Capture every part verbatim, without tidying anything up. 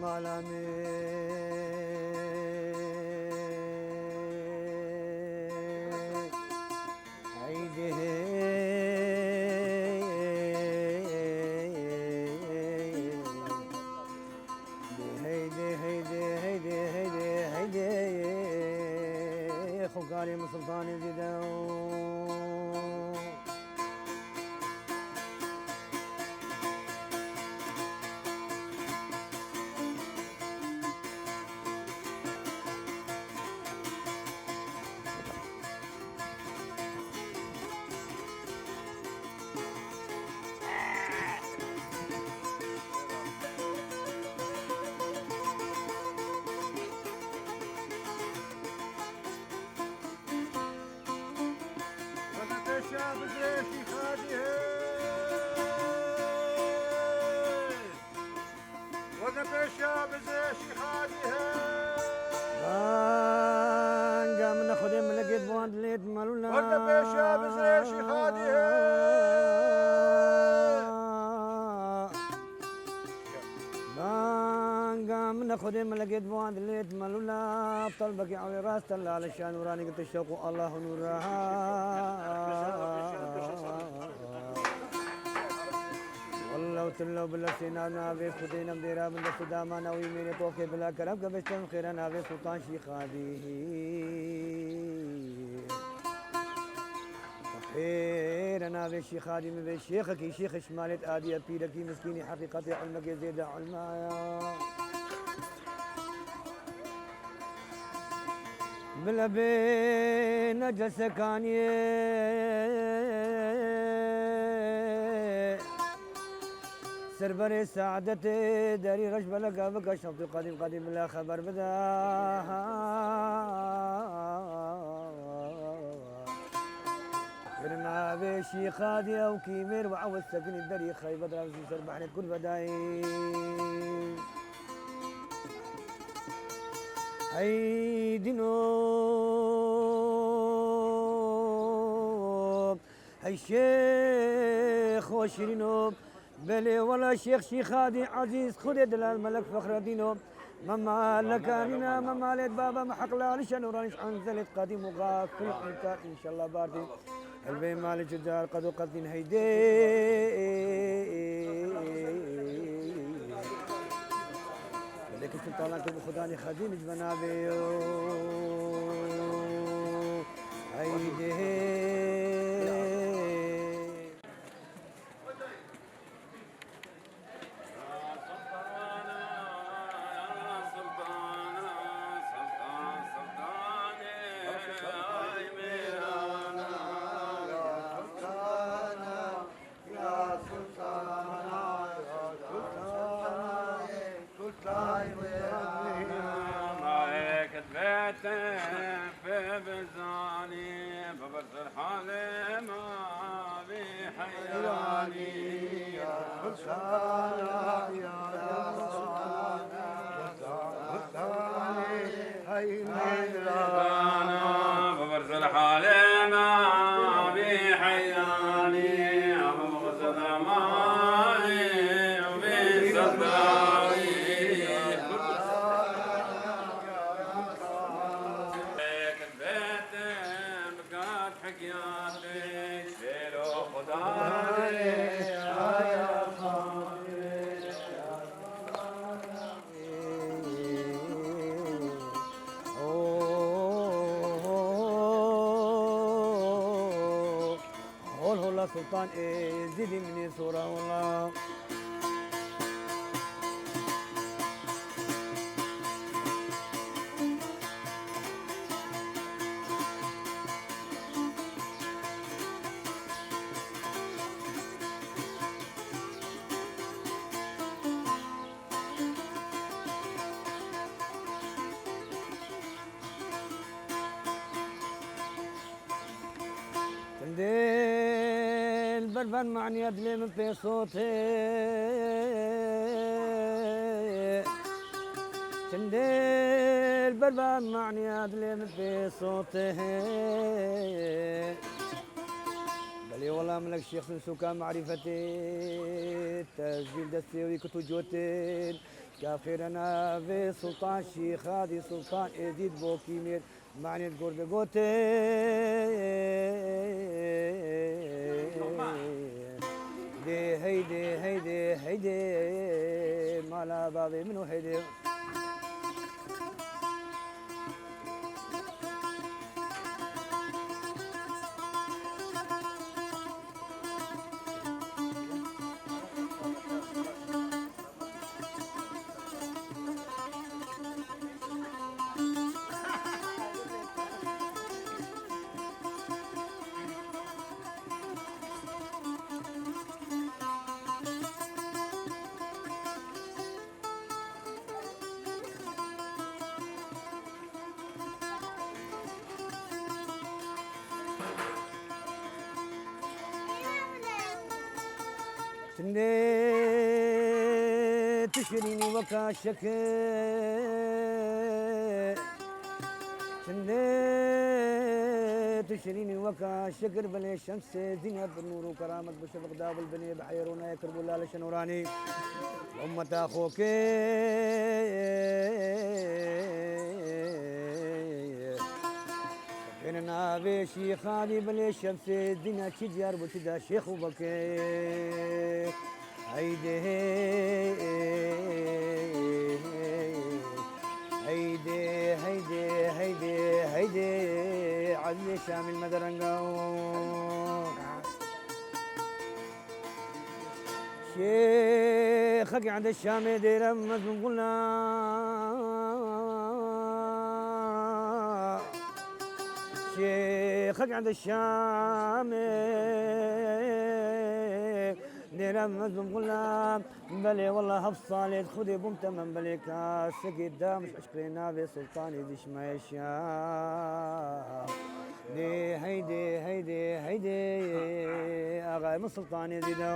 Mala me. Heydi hey. Heydi, heydi, heydi, heydi, heydi, heydi. Xo karê min Sultanê zêde. Weke pêşa bizê şîxadî hey. Weke pêşa bizê şîxadî hey. Banga min Xwedê milekêt bi wan dilêt melûla. Weke pêşa bizê şîxadî hey. Banga min Xwedê milekêt bi wan dilêt melûla. Talbekî ewê rast e, lale şanûranî gitti şewq û Allah û nûra. Wallah tilla billah sêna navê Xwedê nem dêra bin dest û damana wî mêrê tokê bila kerem ke beştem xêra navê Sultan Şîxadî. Xêra navê Şîxadî min vê şêxekî şêx şmalêt adiye pîrekî miskînî heqîqetê ilmekê zêde ilmaya. Bila bê necesekaniyê. Serberê saadetê derî reş beleka bika Şextû Qedîm Qedîm bila xeber bida. Kirina vê şîxadî ew kîmêr ve ew sekinî derî xeybet re ser behrê kur vedayî. Hey dîno, hey şêx û şîrîno, belê wela şêx Şîxadî ezîz, Xwedê dilal melek Fexredîno, mema lekanîna, mema lêt baba me heqla li şenûranîş enzelêt qedîm û gafil inkar înşallah bardî. Helbê malê çi car qed û qedîn heydê. Lêkî sultanan ku bi Xudanî xedîn ji me navê yo. Heydê. Halê me vî heyranî ya Sultana, ya Sultana, Sultanê hey mêrana. Biberzel halê me vî heyranî, ama biberzel amanî vî seddarî. Hol hola Sultan Êzidî min ê sora hola. Dilber ben maniya dilê min pê sotê. Çim dilber ben maniya dilê min pê sotê. Belê wela milek şêx sin sûka marîfetê. Tezgîl destê wî kut û cotên. Kafêre navê Sultan Şîxadî, Sultan Êzîd Bokîmêr, manê gur digote. Dê heydê, heydê, heydê, mala bavê min û heydê. Çimdê tu şirînî weka şekir. Çimdê tu şirînî weka şekir, belê Şemsê Zînep bi nûr û keramet, bi şefiq dabil binê, bi heyronayê kir bû lale şenoranî. Ummeta xokê. Kene navê Şîxanî bilê Şemsê Dîna çi diyar bû, çi da Şêx û Bekê. Heydê, heydê, heydê, heydê, heydê, Ezîzê Şamîl me derenga. Şêxek ende Şamê dêre mezin gula. Şêxek ende Şamê dêre mezin gula. Belê wela heft salê xwedê bûm temem, belê kasekê damiş eşqê navê Sultanê dişmeye şa. Dê heydê, heydê, heydê, axayê min Sultanê Zîdo.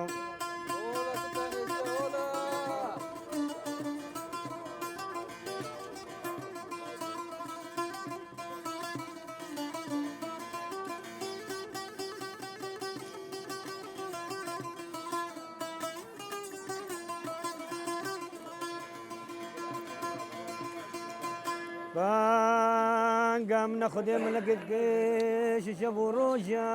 Banga min Xwedê melekê dikê şev û roja.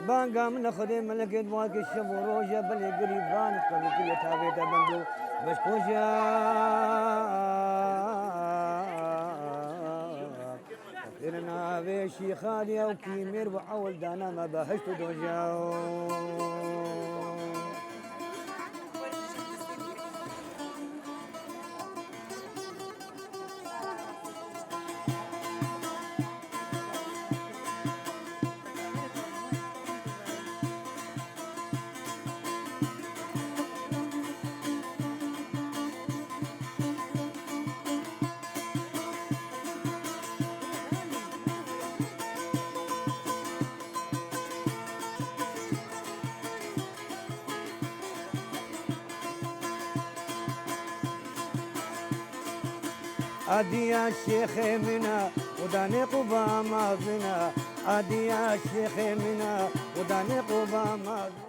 Banga min Xwedê melekê dikê şev û roja, belê girîban qebûl kiriye tavê te bend û beşkoja. Fêr navê Şîxanî ew kîmêr bi ewil dana me behişt û doja. Adiya şêxê min e, xudanê quba mazin e. Adiya şêxê min e, xudanê quba mazin e.